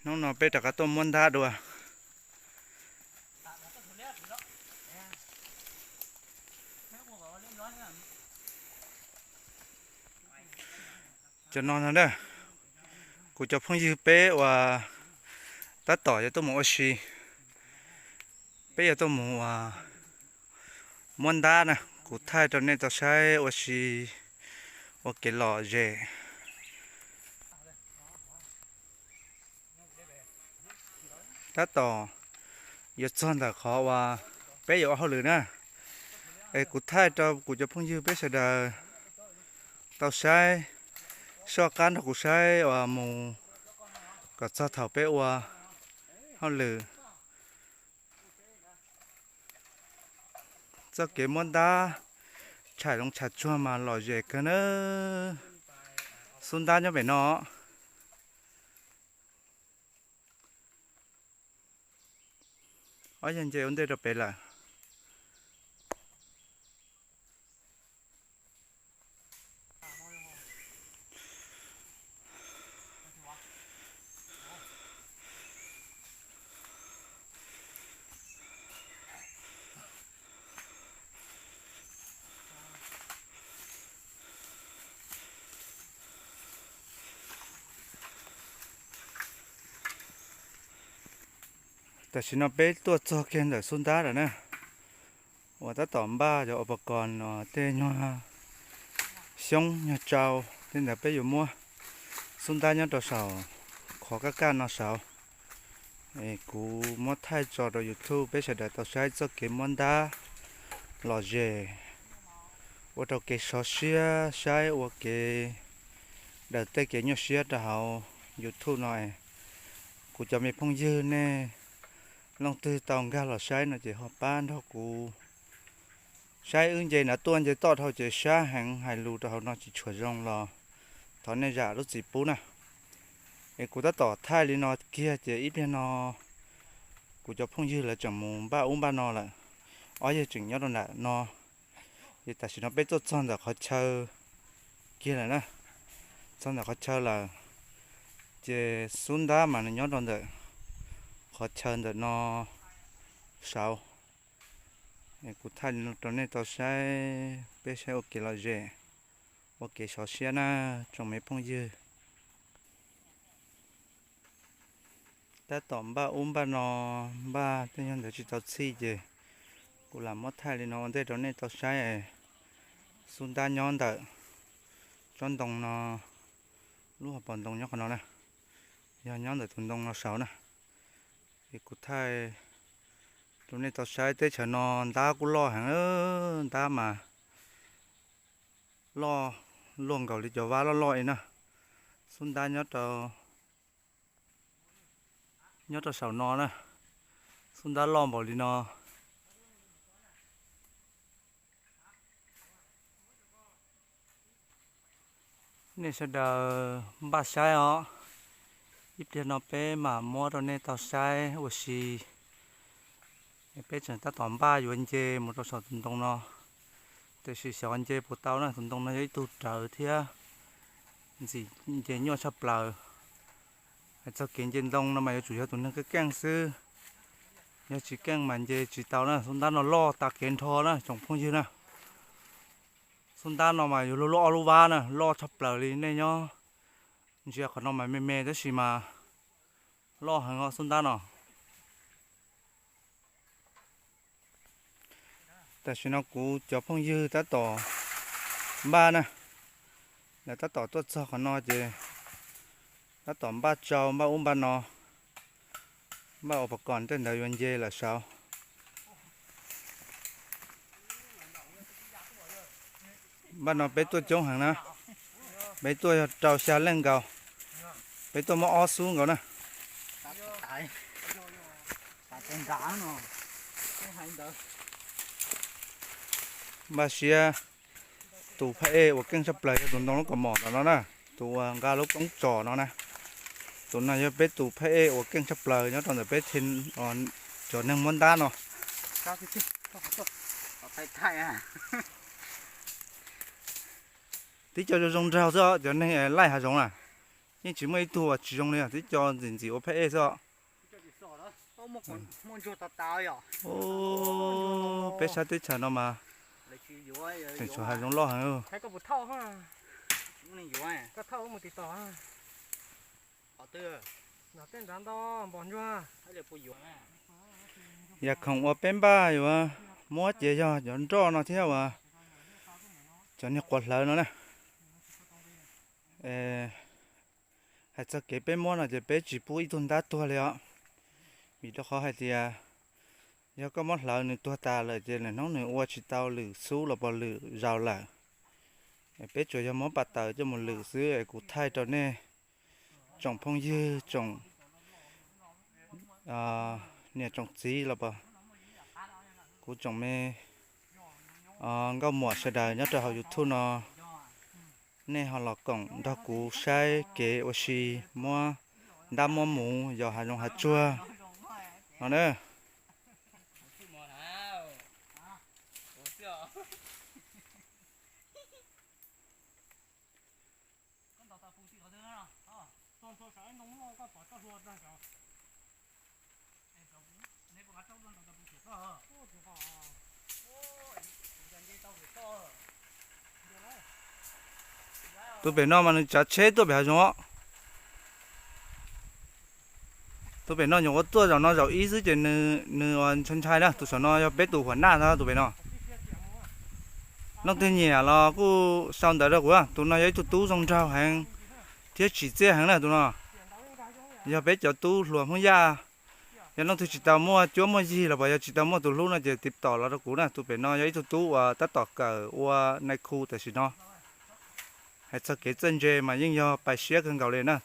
Hnub no peb rov qab tuaj muab ntab dua. Cov no no na, kuv cov phooj ywg peb uas tab tom yuav tuaj mus ua si, peb yuav tuaj mus muab ntab na, kuv thaij rau nej tau saib ua si ua kev lom zem. Tab tom yuav txog ntawm qhov uas peb yuav ua hauj lwm na, es kuv thaij rau kuv cov phooj ywg peb sawv daws tau saib, soj qab nrog kuv saib uas mus kom txog thaum peb ua hauj lwm. Txoj kev muab ntab tsham zoov tsham tsuag mas lom zem kawg na. Xub ntab nyob pem no. Ob yog nce ua ntej rau pem lawm. Tam sim no peb tuaj txog kiag ntawm xub ntab lawm na, uas tab tom npaj cov uas pos kos no tej nyuag xyoob nyuag tsau, tej ntawd peb yuav muab. Xub ntab nyob rau saum qhov kaj kaj no saud. Kuv muab thaij tso rau YouTube peb sawv daws tau saib txoj kev muab ntab lom zem, ua rau kev sov siab saib ua kev daws tej kev nyuaj siab rau hauv YouTube no. Kuv cov me phooj ywg nej leej twg tau nkag los saib no ces ho pab nrog kuv saib. Wb nce nrad tuaj nce toj dhau ces sab heev, hais lus rau hauv no tsis tshua zoo los thov nej zam lub txim pub na. Es kuv tab tom thaij li no kiag ces ib pliag no kuv cov phooj ywg lawv tseem mus npaj ub npaj no lawm. Ob yawg tseem nyob rau nram no. Ces tam sim no peb tuaj txog ntawm qhov chaw kiag lawm na, txog ntawm qhov chaw lawm, ces xub ntab mas nws nyob rau ntawm qhov chaw ntawm no saud. Kuv thaij rau nej tau saib, peb saib ua kev lom zem, ua kev sov siab na tsoom me phooj ywg. Tab tom npaj ub npaj no, npaj tej nyuag ntawd tsis tau txhij ces kuv lam muab thaij li no ua ntej rau nej tau saib. Xub ntab nyob ntawm tsob ntoo no, lub hauv paus ntoo nyob qhov no na, yog nyob ntawm tus ntoo no saud na. Es kuv thaij rau nej tau saib, teb chaws no ntab kuj loj heev, ntab mas loj luaj nkaus li cov vab loj loj li na. Xub ntab nyob rau, nyob rau saum no na, xub ntab loj npaum li no. Nej sawv daws npaj saib os, ib pliag no peb mam muab rau nej tau saib ua si. Peb tseem tab tom npaj yuav nce mus rau saum tus ntoo no, tiam sis xyov nce puas tau na, tus ntoo no yog ib tug rawv thiab ntxim nce nyuaj tshaj plaws. Hais txog kev nce ntoo no mas yuav tsum yog tus neeg keej keej xwb, yog tsis keej mas nce tsis tau na. Xub ntab no loj tas kev nrho na tsoom phooj ywg na. Xub ntab no mas yuav luag lub ob lub vab na, loj tshaj plaws li. Nej nyob ntsia qhov no mas me me tab sis mas loj heev os xub ntab no. Tam sim no kuv cov phooj ywg tab tom npaj na, lawv tab tom tuaj txog qhov no ces tab tom npaj tsau npaj ub npaj no, npaj ua pos kos tej ntawd yuav nce lawm saud. Npaj no peb tuaj coob heev na, peb tuaj yog rau xya leej nkaus, peb tuaj muab ob xub nkaus na. Npaj siab, tus phaj ej uas keej tshaj plaws yog tus ntoo lub kaus mom ntawm no na, tus uas nqa lub koob tsom no na. Tus no yog peb tus phaj ej uas keej tshaj plaws nyob rau ntawm peb cov neeg muab ntab no. Tib co zoo zoo nraug xwb os, cov neeg laij hav zoov na. Yeej tsis muaj ib tug uas tsis zoo li, twb cov ntxim ntxim ua phab ej xwb os. Peb sab teb chaws no mas tseem tshuav hav zoov loj heev. Yam khoom uas peb npaj yuav muab ces yog cov nroj no thiab uas cov niag quav hlawv no na. Hais txog kev peb muab no ces peb tsis pub ib tug ntab tuag li os. Vim rau qhov hais tias yog koj muab hlawv nws tuag tas lawm ces lwm hnub nws ua tsis tau lwm xub los pos lwm zaus lawm. Peb tsuas yog muab pas taws coj mus lwm xwb es kuv thaij rau nej tsoom phooj ywg, tsoom niam tsoom txiv los pos kuv tsoom me nkauj muam sawv daws nyob rau hauv YouTube no, nej ho los koom nrog kuv saib kev ua si muab ntab muab muv yos hav zoov hav tsuag no na. Tus pem no mas nws tsav tsheb tuaj pem hav zoov os. Tus pem no nyuam qhuav tuaj zaum no zaum ib xwb ces nws ntshai ntshai na. Tus saum no yog peb tus huam naj tus pem no. Leej twg nyiam los kuj sau ntawv rau kuv. Tus no yog ib tug tub zoo nraug heev thiab tsim txiaj heev na tus no. Yog peb cov tub hluas Hmoob Yaj, yog leej twg tsis tau muaj cuab muaj yig los pos yog tsis tau muaj tus hlub no ces tiv tom los rau kuv na. Tus pem no yog ib tug tub uas tab tom kawm ua nais khu tam sim no. Hais txog kev txawj ntse mas yeej yog pais siab kawg nkaus li na.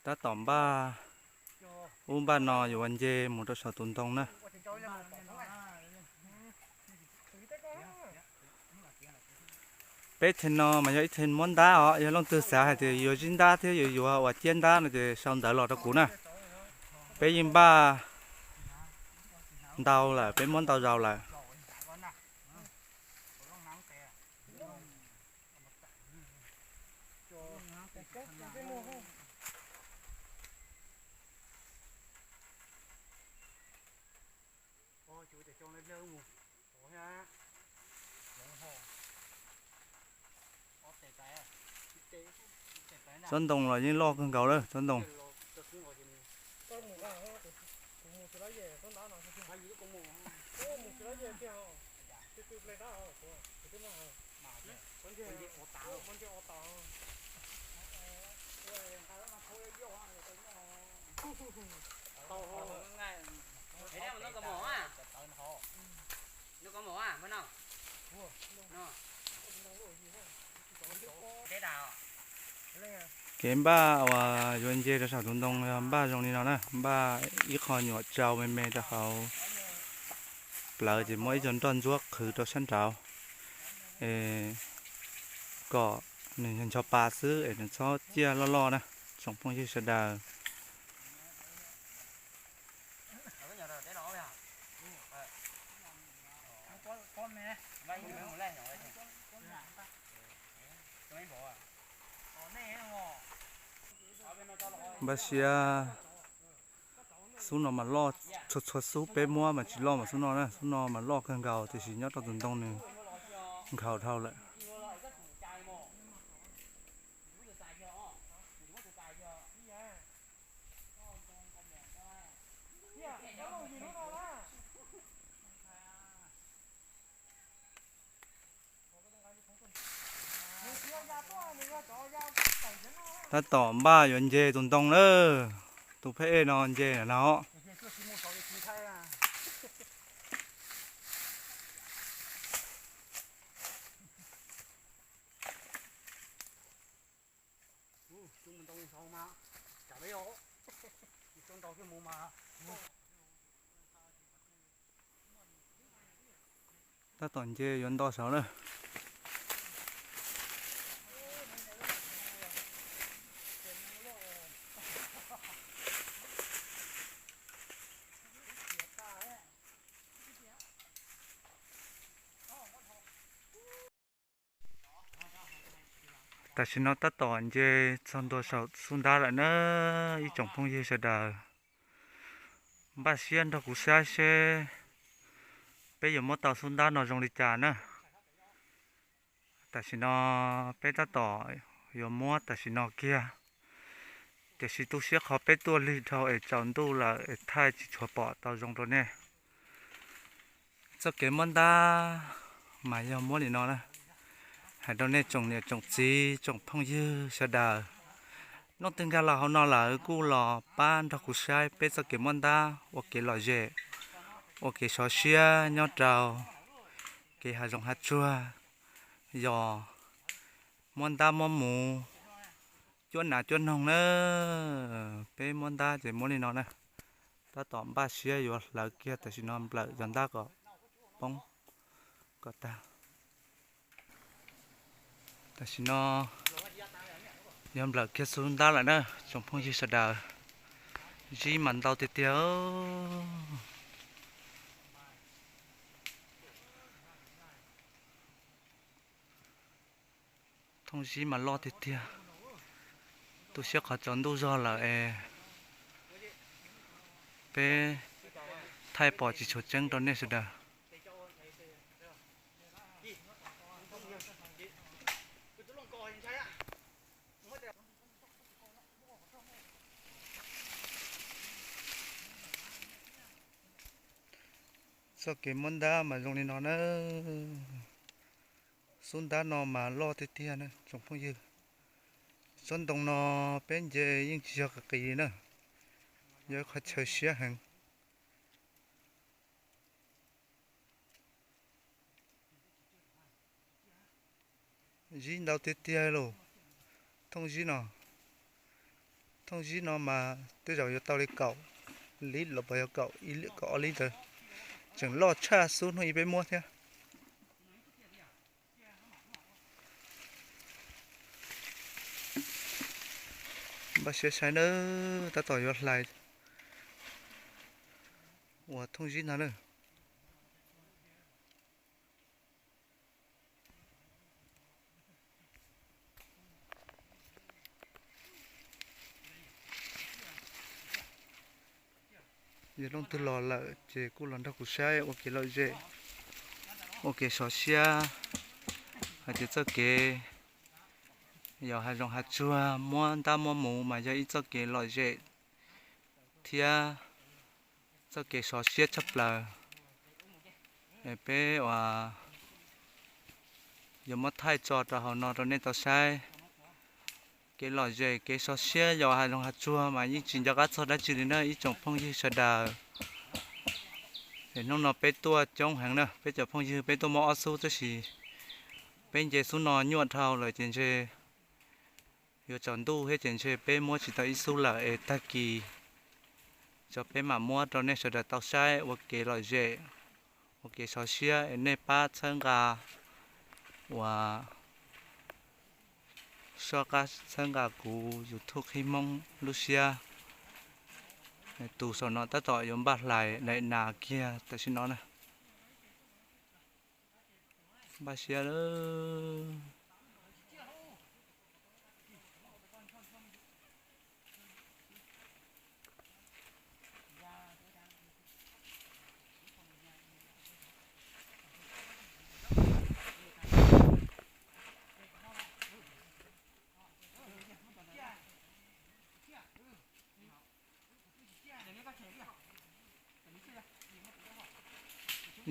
Tab tom npaj ub npaj no yuav nce mus rau saum tus ntoo na. Peb theem no mas yog ib theem muab ntab os, yog leej twg xav hais tias yuav zib ntab thiab yuav yuav uas ciab ntab no ces sau ntawv los rau kuv na. Peb yeej npaj ntau lawm, peb muab ntau zaus lawm. Tsob ntoo los yeej loj kawg nkaus lawm tsob ntoo. Kev npaj uas yuav nce rau saum tus ntoo yog npaj zoo li no na, npaj ib qho nyuam tsau me me rau hauv plawv ces muab ib co nroj ntsuab qhwv rau sab nraud kom nws ncho pa xwb es nws txhob ciaj loj loj na, tsoom phooj ywg sawv daws. Npaj siab, xub no mas loj, txhua txhua xub peb muab mas tsis loj mas xub no na, xub no mas loj kawg nkaus tiam sis nyob rau tus ntoo nws nkhaus dhau lawm. Tab tom npaj yuav nce tus ntoo lawm, tus phab ej no nce na no. Tab tom nce yuav nto saud na. Tam sim no tab tom nce txog ntua saum xub ntab lawm na, ib tsoom phooj ywg sawv daws. Npaj siab nrog kuv saib seb peb yuav muab tau xub ntab no zoo li cas na. Tam sim no peb tab tom yuav muab tam sim no kiag, tiam sis tu siab qhov peb tuaj lig dhau es tsaus ntuj lawm es thaij tsis tshua pom tau zoo rau nej. Txoj kev muab ntab mas yog muab li no na. Hais rau nej tsoom niam tsoom txiv tsoom phooj ywg sawv daws, hnub twg nkag los hauv no lawm kuj los pab nrog kuv saib peb txoj kev muab ntab ua kev lom zem, ua kev sov siab nyob rau kev hav zoov hav tsuag, yog muab ntab muab muv, cuab nas cuab noog na. Peb muab ntab ces muab li no na. Tab tom npaj siab yuav hlawv kiag tam sim no nplawm cov ntab kom poob kom tag. Tam sim no yog nplawm kiag xub ntab lawm na tsoom phooj ywg sawv daws. Zib mas ntau tiag tiag. Thooj zib mas loj tiag tiag. Tu siab qhov tsaus ntuj zog lawm es peb thaij pom tsis tshua tseeb rau nej sawv daws. Txoj kev muab ntab mas zoo li no na. Xub ntab no mas loj tiag tiag na tsoom phooj ywg. Tsob ntoo no peb nce yeej tsis yog qis qis li na, yog ib qhov chaw siab heev. Zib ntau tiag tiag lauj. Thooj zib no, thooj zib no mas tej zaum yuav tau li kaum lib los puas yog kaum ib lib kaum ob lib ntawd. Tseem loj tshaj xub hnub ib peb muab thiab. Npaj siab saib nawb, tab tom yuav hlais uas thooj zib no na. Yog leej twg los lawm ces kuj los nrog kuv saib ua kev lom zem, ua kev sov siab. Hais tias txoj kev yos hav zoov hav tsuag muab ntab muab muv mas yog ib txoj kev lom zem thiab txoj kev sov siab tshaj plaws. Es peb uas yuav muab thaij tso rau hauv no rau nej tau saib. Kev lom zem kev sov siab yos hav zoov hav tsuag mas yeej tsis nco qab txog dab tsi li na ib tsoom phooj ywg sawv daws. Es hnub no peb tuaj coob heev na, peb cov phooj ywg peb tuaj muab ob xub tab sis peb nce xub no nyuaj dhau lawm ces ntshe yuav tsaus ntuj thiab ces ntshe peb muab tsis tau ib xub lawm es tag kis tso peb mam muab rau nej sawv daws tau saib ua kev lom zem, ua kev sov siab es nej pab txhawb nqa uas soj qab txhawb nqa kuv YouTube Qhib Hmoob lub siab. Tus saum no tab tom yuav npaj hlais daim nas kiag tam sim no na. Npaj siab lawm.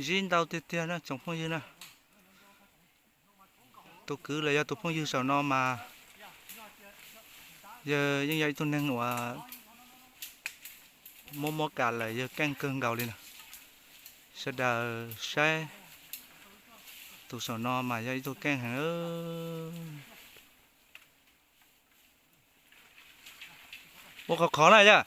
Zib ntau tiag tiag na tsoom phooj ywg na. Tus kwv los yog tus phooj ywg saum no mas yawg yeej yog ib tug neeg uas muab muab kam lawm yawg keej kawg nkaus li na. Sawv daws saib, tus saum no mas yog ib tug keej heev. Ua qhov qhov na yog.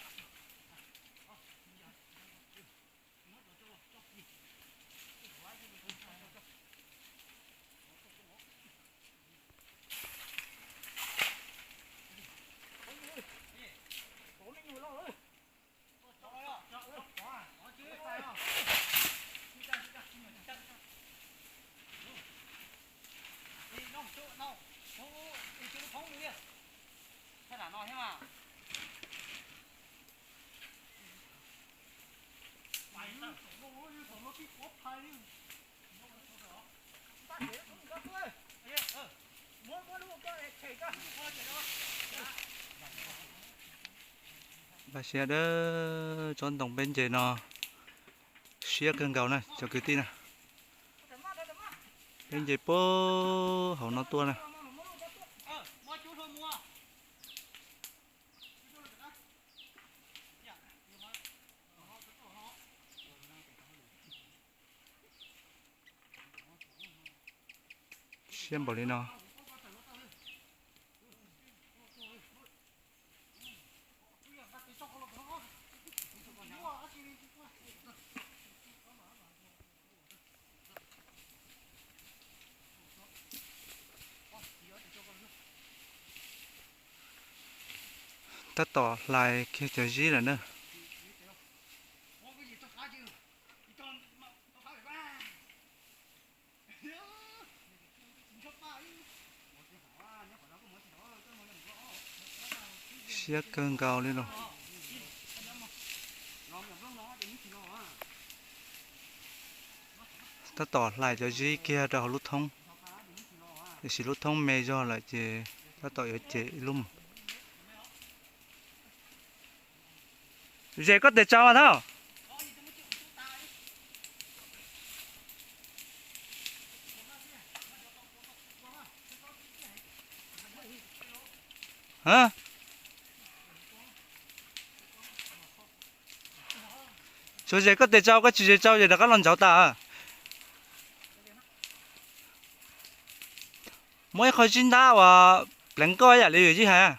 Npaj siab dawb, tsob ntoo peb nce no siab kawg nkaus na cov kwv tij na. Peb nce puag hauv no tuaj na. Siab npaum li no. Tab tom hlais kiag cov zib lawm na. Siab kawg nkaus li los. Tab tom hlais cov zib kiag rau hauv lub thoob, tiam sis lub thoob me zog lawm ces tab tom yuav cem ib lub. Zes koj tes tsau mas thab. Tsuav zes koj tes tsau, koj tsis zes tsau ces rov qab los ntsauv tas. Muab ib qho zib ntab uas pleev koj yam li yawm yij hais.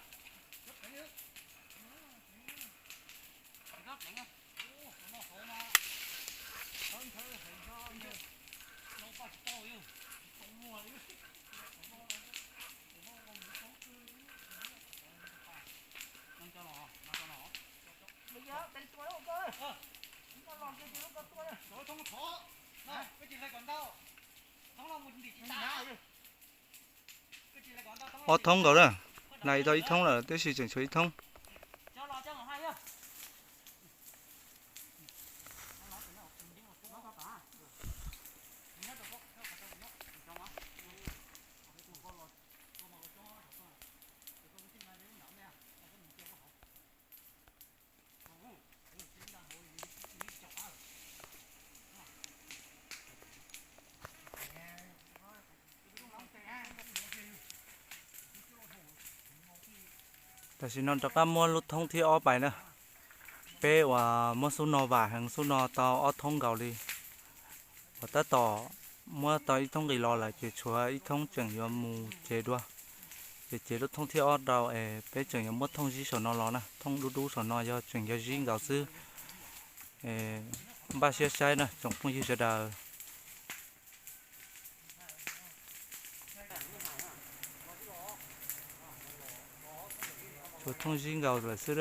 Ob thoob nkaus na, hlais tau ib thoob lawm tab sis tseem tshuav ib thoob. Tam sim no rov qab muab lub thoob thib ob pais na. Peb uas muab xub no vam heev, xub no tau ob thoob nkaus li. Uas tab tom muab tau ib thoob nqis los lawm ces tshuav ib thoob tseem yuav mus cev dua. Ces cev lub thoob thib ob rau es peb tseem yuav muab thooj zib saum no los na, thooj dub dub saum no yog tseem yog zib nkaus xwb. Npaj siab saib na tsoom phooj ywg sawv daws. Tshuav thooj zib nkaus lawm xwb.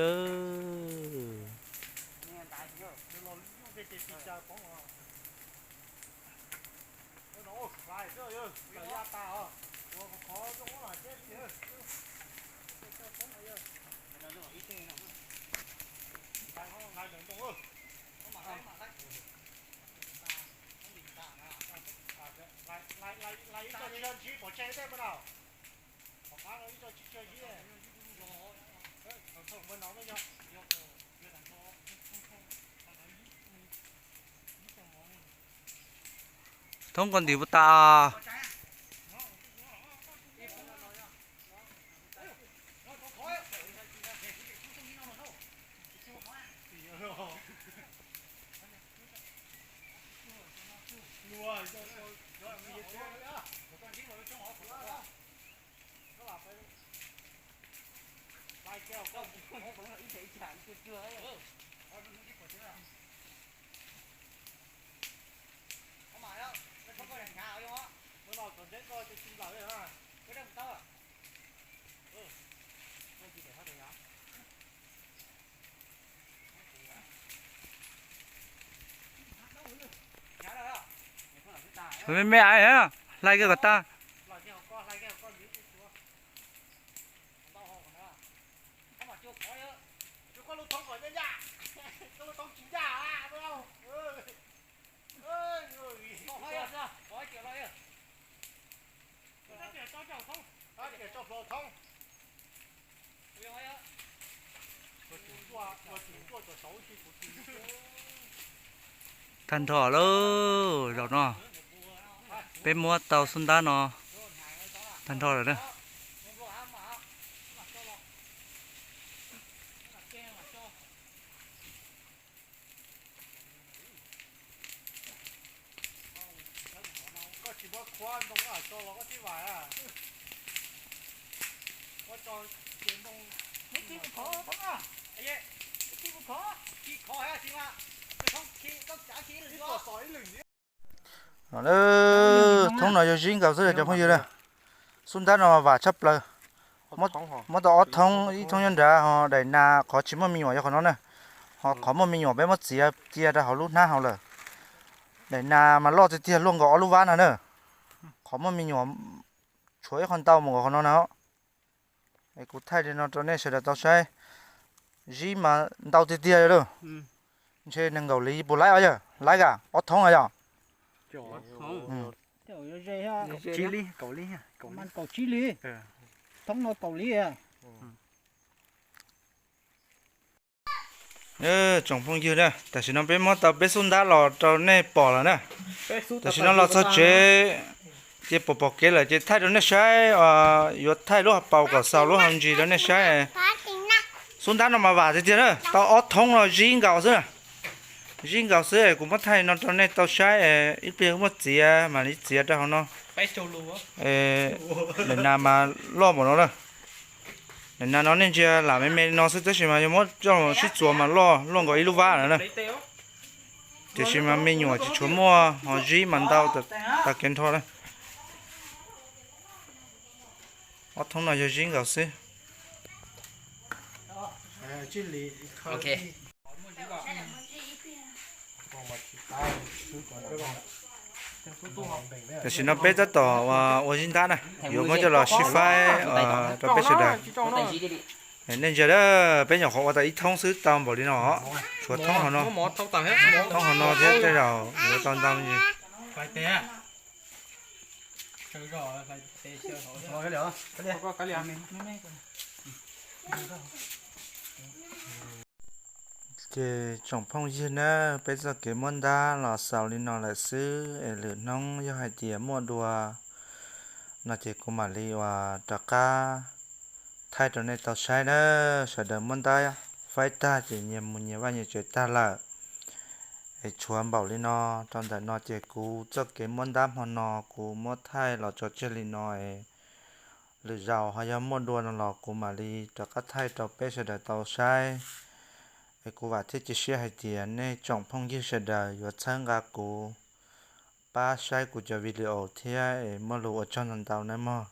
Thoob koj ntim puas tas? Me me ais, hlais kiag kom tag. Tag nrho lawm zaum no, peb muab tau xub ntab no tag nrho lawm na. Thoob no yog zib nkaus xwb cov phooj ywg na. Xub ntab no vam tshaj plaws. Muab tau ob thoob, ib thoob nyob nrad, ho daim nas qhov tsis muaj me nyuam yog qhov no na. Ho qhov muaj me nyuam peb muab txiav cia rau hauv lub hnab hauv lawm. Daim nas mas loj tiag tiag luaj nkaus ob lub vab no na. Qhov muaj me nyuam tshuav ib qho ntau mus nkaus qhov no na. Es kuv thaij li no rau nej sawv daws tau saib. Zib mas ntau tiag tiag li. Ntshe nees nkaum li puas laib os yawg? Laib kam? Ob thoob os yog? Tsoom phooj ywg na, tam sim no peb muab tau peb xub ntab los rau nej pom lawm na. Tam sim no los txog tsev, ces pom pom kev lawm ces thaij rau nej saib, yuav thaij lub hauv paus kom xaus lub hauv ntsis rau nej saib. Xub ntab no mas vam tiag tiag na, tau ob thoob no zib nkaus xwb. Zib nkaus xwb es kuv muab thaij no rau nej tau saib, ib pliag muab txiav mam li txiav rau hauv no. Daim nas mas loj npaum no na. Daim nas no nej ntsia lam me me li no xwb tab sis mas yog muab coj sib txuas mas loj luaj nkaus ib lub vab lawm na. Tiam sis mas me nyuam tsis tshua muaj, ho zib mas ntau tag kev nrho na. Ob thoob no yog zib nkaus xwb. Tam sim no peb tab tom ua zib ntab na, yuav muab coj los sib faib rau peb sawv daws. Nej ntsia, peb nyuam qhuav ua tau ib thoob xwb tau npaum li no, tshuav thoob hauv no, thoob hauv no thiab tej zaum yuav tau ntau ntsis. Ces tsoom phooj ywg na, peb txoj kev muab ntab los xaus li no lawm xwb es lwm hnub yog hais tias muaj dua no ces kuv mam li uas rov qab thaij rau nej tau saib na. Sawv daws muab ntab faib tag ces nyias mus nyias vaj nyias tsev tag lawm. Es tshuav npaum li no, rau ntawm no ces kuv txoj kev muab ntab hmo no kuv muab thaij los tso tseg li no es lwm zaus ho yog muaj dua no los kuv mam li rov qab thaij rau peb sawv daws tau saib. Es kuv vam thiab cia siab hais tias nej tsoom phooj ywg sawv daws yuav txhawb nqa kuv, pab saib kuv cov video thiab es muaj lus ua tsaug ntau ntau nawb mog.